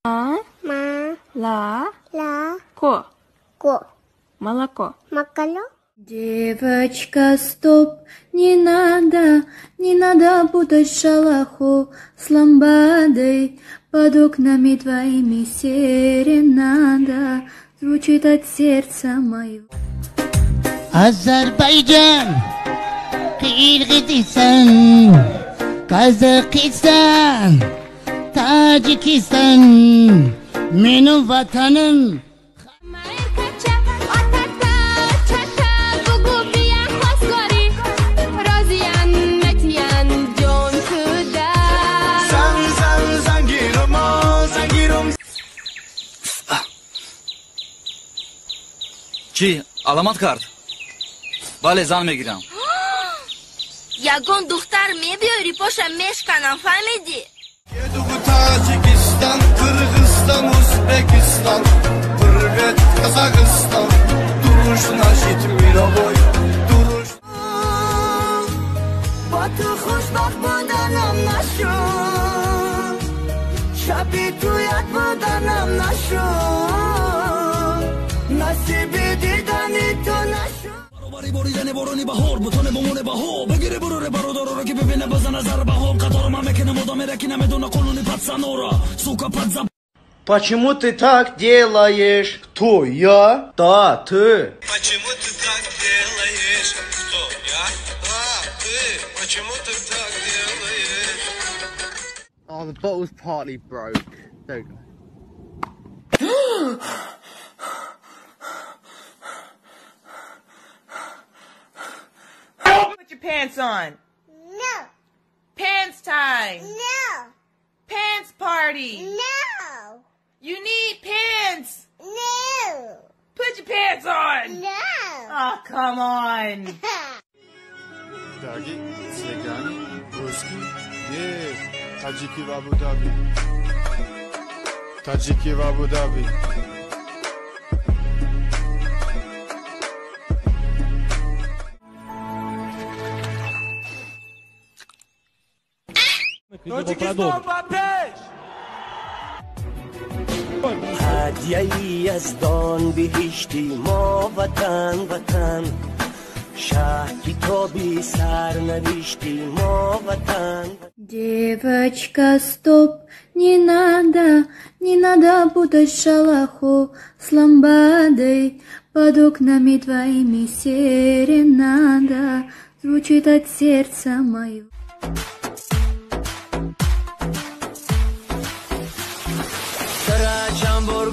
А, Ма, ла, ла, ко. Ко. Молоко. Макало. Девочка, стоп, не надо, не надо путать шалаху с ламбадой. Под окнами твоими серенада звучит от сердца моего. Азербайджан, Кыргызстан, Казахстан, Таджикистан, менің ватаным. Чӣ аломат кард? Бале, зан мегирам. Ягон духтар мебиёри, поша мешканам, фаҳмидӣ? Таджикистан, Кыргызстан, Узбекистан, Привет, Казахстан, Дружно жить мировой, друж. Бо ту хушбахт буданам нашуд, шаби туят буданам нашуд, насиби дидани ту нашуд. Баробари боридани борони баҳор, бутоне бомоне баҳо бигири буруре бародароро ки бибине базана зарбаҳо қаторо ман мекунам одамере ки намедона қонуни патсанора сука падза. Почему ты так делаешь? Кто я? Да, ты. Почему ты так делаешь? Кто я? Да, ты. Почему ты так делаешь? Oh, the bottle's partly broke. There we go. Put your pants on. No. Pants time. No. Pants party. No. You need pants. No. Put your pants on. No. Oh, come on. Даги, цыгане, русский, е, таджики в Абу-Даби. Таджики в Абу-Даби. ҳадияи яздон биҳишти мо ватан, ватан, шаҳ китоби сарнавишти мо ватан. Девочка, стоп, не надо, не надо путать шалаху с ламбадой. Под окнами твоими серенада звучит от сердца моего. Чамбор